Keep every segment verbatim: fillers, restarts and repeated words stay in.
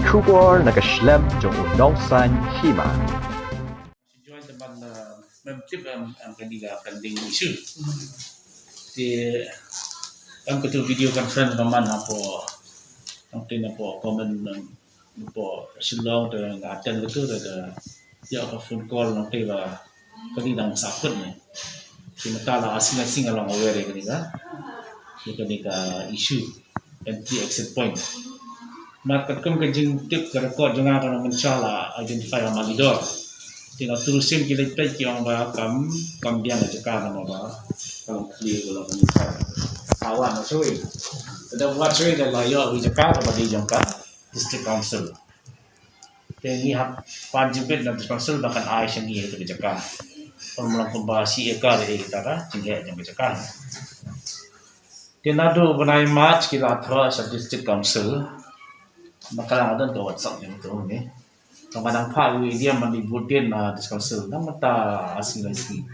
Khubor na ka shlem jong u nongsan hima. Join teman, eh, mem tip em, em kadi ka pending issue. Te em katu video conference ba man hapoh, nangta hapoh comment, em, hapoh Shillong te nga attend katu te ka ïoh ka phone call nangta ba kadi dang sah kut ne. Te mynta la asing asing along aware ïa kadi ka, ïa kadi ka issue entry exit point. Namar katkum ka jingtip ka record jong nga ka nongpynshai la identify ha Malidor. Te na tourism ki leit peit ki ong ba kam, kam biang ka jaka namar ba ka long khlieh ka long khlieh. Ka wan na shui. Ka da wat shui da la ïoh ka jaka kaba dei jong ka District Council. Te ngi hap pan jingbit na District Council ba kan ai sha ngi ïa ka jaka. Pynmlong kumba shi acre ïa kita ka jingheh jong ka jaka. Te naduh u bnai March ki la thoh sha District Council. Ma ka la don ka WhatsApp jong tu ni. Tang ba dang phah u A D M ban di bud din na District Council. Nang mynta asing la sngi.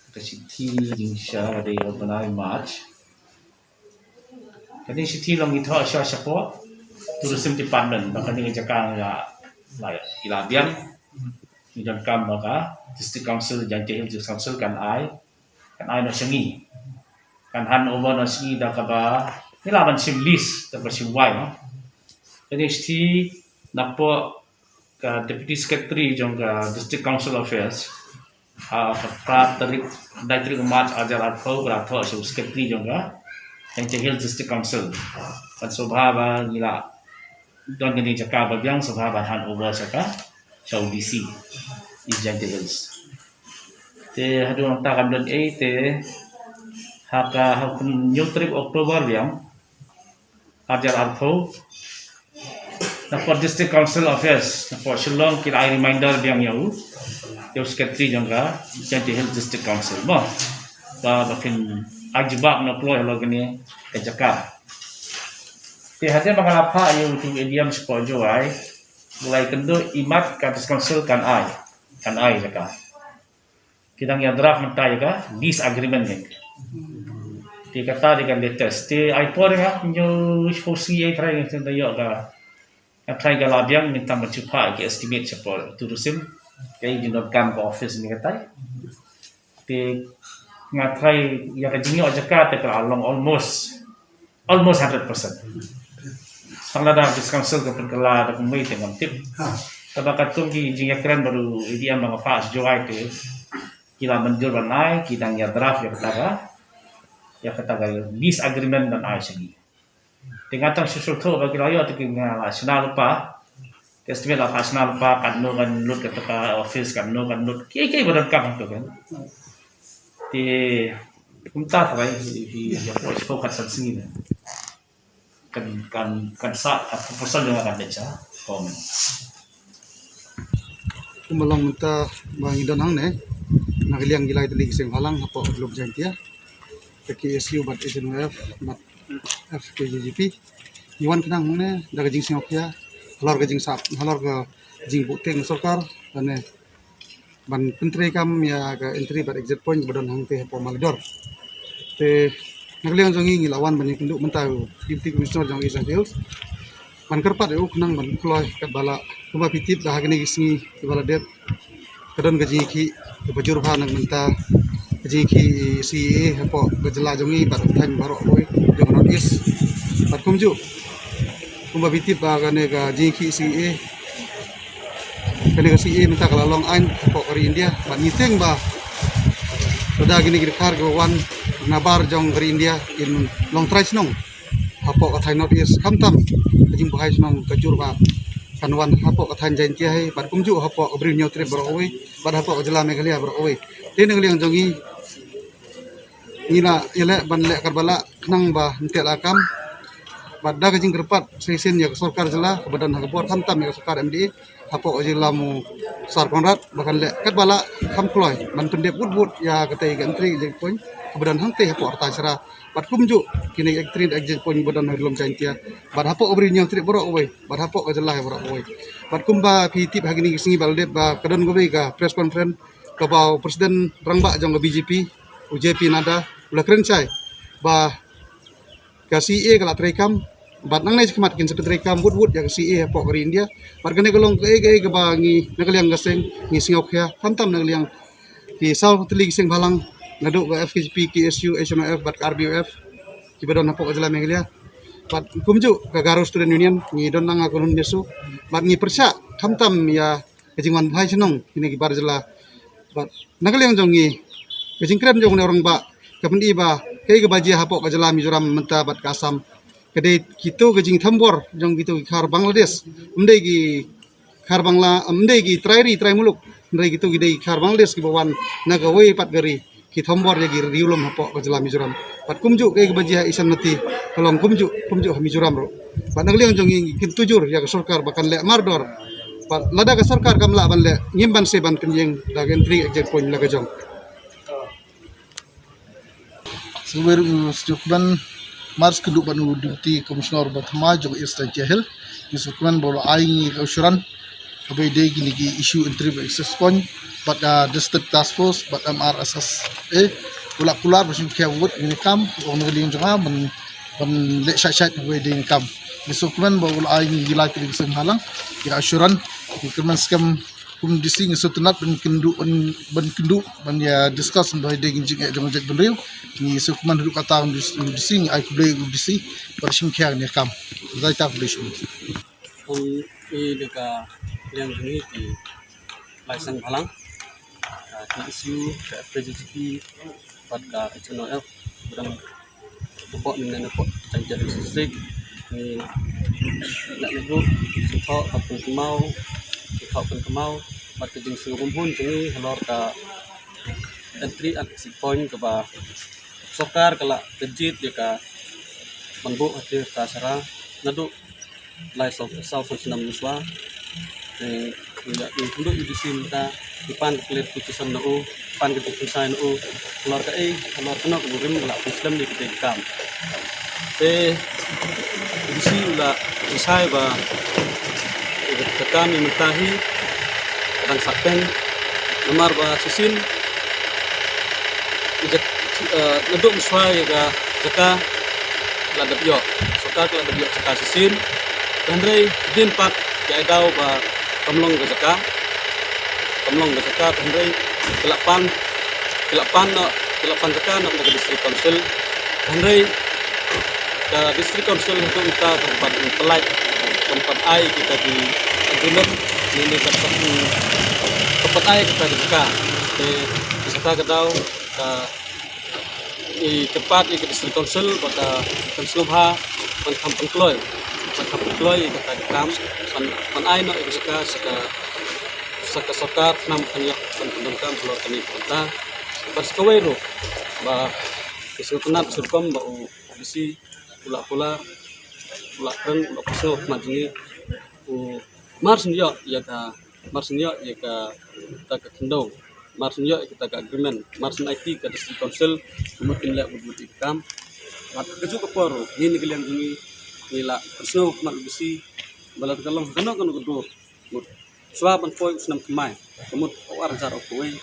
Ka shithi jingshisha ka dei u bnai March. Kane ka shithi long ngi thoh sha shapoh Tourism Department ba kane ka jaka ngi la, la, ngi la biang. Ngi donkam ba ka District Council, Jaintia Hills District Council kan ai, kan ai noh sha ngi. Kan hand over noh sha ngi da kaba ngi lah ban shim lease, da kaba shim wai noh. Kane ka shithi napoh ka Deputy Secretary jong ka District Council Affairs, ha ka phra tarik, khyndai tarik March ar hajar arphew, ka la thoh sha u Secretary jong ka Jaintia Hills District Council. Kan sngewbha ba ngi la don kane ka jaka ba biang, sngewbha ban hand over sha ka, sha u D C East Jaintia Hills. Te haduh nangta kam don ei te ha ka, ha ka hynñiew tarik October biang, ar hajar arphew, napoh District Council Office napoh Shillong ki la ai reminder biang ïa u, ïa u Secretary jong ka Jaintia Hills District Council mo, ba, ba kin ai jubab noh kloi halor kane ka jaka. Te hadien ba nga la phah ïa utu A D M shapoh Jowai, u la ïakynduh imat ka District Council kan ai, kan ai jaka. Ki dang ïa draft mynta ïa ka lease agreement ne. Te kata dei ka latest. Te ai por ïa nga, hynñiew shiphew sngi ïa trai nga ïoh ka, nga trai ka la biang, mynta ban shu phah ïa ka estimate shapoh tourism. Ka jingdonkam ka office ne katai. Te nga trai ïa ka jingïoh jaka te ka la long almost, almost hundred percent. Tang lada District Council ka pynkylla da kumne te ngam tip. Te ba katkum ki jingïakren bad u A D M ba nga phah sha Jowai te ki la mynjur ban ai, ki dang ïa draft ïa kata ka, ïa kata ka lease agreement ban ai sha ngi. Te nga tang shu sngewthuh ba ki la ïoh te ki, nga la shna lypa. Te estimate la phah shna lypa, katno kan lut kata ka office, katno kan lut kiei kiei ba donkam hangto kan. Te kumta trai hi, hi, hi, hi, hi, hi, kan, kan, kan sah ka proposal jong nga kan dei sha government. Kumba long mynta ba ngi don hangne, na ka liang ki lai tylli ki seng bhalang hapoh Jaiñtia, ka K S U bad H N Y F bad F K J G P. Ngi wan khnang hangne da ka jingsngewkhia halor ka jingsap, halor ka jingbuh teng sorkar lane ban pyntreikam ïa ka entry bad exit point ba don hangtei hapoh Malidor. Te na ka liang jong ngi, ngi la wan ban ïakynduh mynta u Deputy Commissioner jong East Jaintia Hills ban kyrpad ïa u khnang ban kloi katba lah, kumba phi tip da ha kine ki sngi kiba la dep ka don ka jingïakhih kaba jur bha na ka bynta ka jingïakhih C A A hapoh ka jylla jong ngi bad ka thaiñ baroh kawei jong ka North East. Bad kumjuh kumba phi tip ba kane ka jingïakhih C A A, kane ka C A A mynta ka la long aiñ hapoh ka ri India. Bad ngi tieng ba lada kine ki dkhar kiba wan nabar jong ka ri India kin long trai shnong hapoh ka thaiñ North East, khamtam ka jingbahai shnong ka jur ba kan wan hapoh ka thaiñ Jaiñtia hi bad kumjuh hapoh ka Bri Hynñiewtrep baroh kawei bad hapoh ka jylla Meghalaya baroh kawei. Te na ka liang jong ngi, ngi la ïaleh ban leh katba lah khnang ban teh lakam bad da ka jingkyrpad sa shisien ïa ka sorkar jylla kaba don ha ka bor, khamtam ïa ka sorkar M D A hapoh ka jylla u Sir Conrad ba kan leh katba lah kham kloi ban pyndep wut wut ïa katei ka entry exit point kaba don hangtei hapoh Rta Shra. Bad kumjuh kine ki entry exit point ba don ha Lum Jaiñtia bad hapoh ka Bri Hynñiewtrep baroh kawei bad hapoh ka jylla hi baroh kawei. Bad kumba phi tip ha kine ki sngi ba la dep ba ka don kawei ka press conference kaba u President rangbah jong ka B J P, u J P Nadda, u la kren shai ba ka C A A ka la treikam Bad nangne shakhmat kin sa pyntrei kam wut wut ïa ka C A A hapoh ka ri India. Bad kane ka long kaei kaei kaba ngi na ka liang ka seng ngi sngewkhia, khamtam na ka liang ki saw tylli ki seng bhalang, naduh ka F K J P, K S U, H N O F bad ka R B Y F kiba don hapoh ka jylla Meghalaya. Bad kumjuh ka Garo Student Union, ngi don tang ha ka Hynñiewtrep. Bad ngi pyrshah khamtam ïa ka jingwan bha shnong kine ki bar jylla. Bad na ka liang jong ngi, ka jingkren jong une u rangbah ka pyni ba kaei kaba jia hapoh ka jylla Mizoram mynta bad ka Assam, ka dei kito ka jingthombor jong kito ki khar Bangladesh. Ym dei ki khar Bangla, ym dei ki trai ri trai muluk, hynrei kito ki dei ki khar Bangladesh kiba wan na kawei pat ka ri, ki thombor ïa ki riewlum hapoh ka jylla Mizoram. Bad kumjuh kaei kaba jia ha Ïshan Mati ka long kumjuh, kumjuh ha Mizoram ruh. Bad na ka liang jong ngi, ngi kyntu jur ïa ka sorkar ba kan leh mardor. Bad lada ka sorkar kam lah ban leh, ngim banse ban pynïeng da ka entry exit point la ka jong. Sa kawei ruh, u sdukman, mar sngewdon ban u Deputy Commissioner ba thymmai jong East Jaintia Hills, u sdukman ba u la ai ngi ka assurance kaba ïadei kine ki issue entry exit point bad, ah, District Task Force bad M R S S A, u la kular ba shu khia wut ngi kam, ong na ka liang jong nga ban, ban leh shait shait kaba ïadei ngi kam. U sdukman ba u la ai ngi, ngi la ki ding seng halang, ki assurance, ki kyrmen skhem kum D C ngi sngewtynnat ban kynduh, ban, ban kynduh, ban ïa discuss ba ïadei ki jingeh jong jaitbynriew. Ngi sngewkmen haduh katta kum D C, ngi ai khublei u D C ba shim khia ne kam. Dei ta khublei shibun. Kum i de ka liang jong ngi ki lai seng bhalang, ka K S U, ka F K J G P, bad ka H N O F, ba dang hapoh, mynne hapoh Jaintia Hills District. Ngi la ngi buh jingthoh bad pynkynmaw, jingthoh pynkynmaw bad ka jingsngewbha jong ngi halor ka entry and exit point kaba sorkar ka la kynjit ïa ka ban buh ha ka sara naduh lai saw, saw, saw snem mynshuwa. Te ngi la, ngi hynduh U D C mynta, ngi pan ka clarification na u, pan ka jingpynsngew na u halor kaei, halor kano ka burom ba la pynslem ïa kitei ki kam. Te U D C u la pynshai ba ka kam mynta hi ka dang sah peng, namar ba shisien ïa, eh, naduh mynshuwa ïa ka jaka la dep ïoh, sorkar ka la dep ïoh jaka shisien. Hynrei hadien pat ki ai daw ba kam long ka jaka, kam long ka jaka, hynrei ki la pan, ki la pan noh, ki la pan jaka noh na ka District Council. Hynrei ka District Council haduh mynta kam pat pynlait, kam pat ai kita ki agreement, ne, ne kam pat, kam pat ai kita ki jaka. Te ka jaka ka daw ka, i, kyrpad ïa ka District Council ba ka, kan sngewbha ban kham pynkloi, ban kham pynkloi ïa kata ka kam, ban, ban ai noh ïa ka jaka sha ka, sha ka sorkar khnang ba kan ïoh ban pyndonkam halor kane ka bynta. Bad sa kawei ruh ba ngi sngewtynnat sa rukom ba u D C u la kular, u la kren, u la pynsngew ha khmat jong ngi, u mar shu ïoh ïa ka, mar shu ïoh ïa kata ka khyndew, mar shu ïoh ïa kata ka agreement, mar shu aiti ka District Council, kumno kin leh wut wut ïa ka kam. Bad kajuh ka por ruh, ngi na ka liang jong ngi, ngi la pynsngew ha khmat u D C ba lada ka long kano kano ka dur, mut shuwa ban poi u snem thymmai, ka mut u ar hajar arphew wei,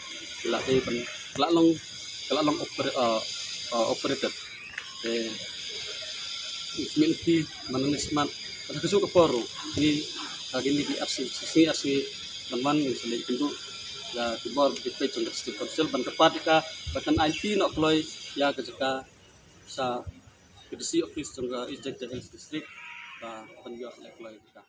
ka la dei ban, ka la long, ka la long opera-, uh, uh, operated. Te ngi khmih lynti ban ïa smat, bad ha kajuh ka por ruh ngi, ha kine ki ar sngi, shi sngi ar sngi ban wan, ngin sa leit kynduh ïa ki bor ki peit jong ka District Council ban kyrpad ïa ka ba kan aiti noh kloi ïa ka jaka sha ka D C office jong ka East Jaintia Hills District, ba ban ïoh leh kloi ïa ka.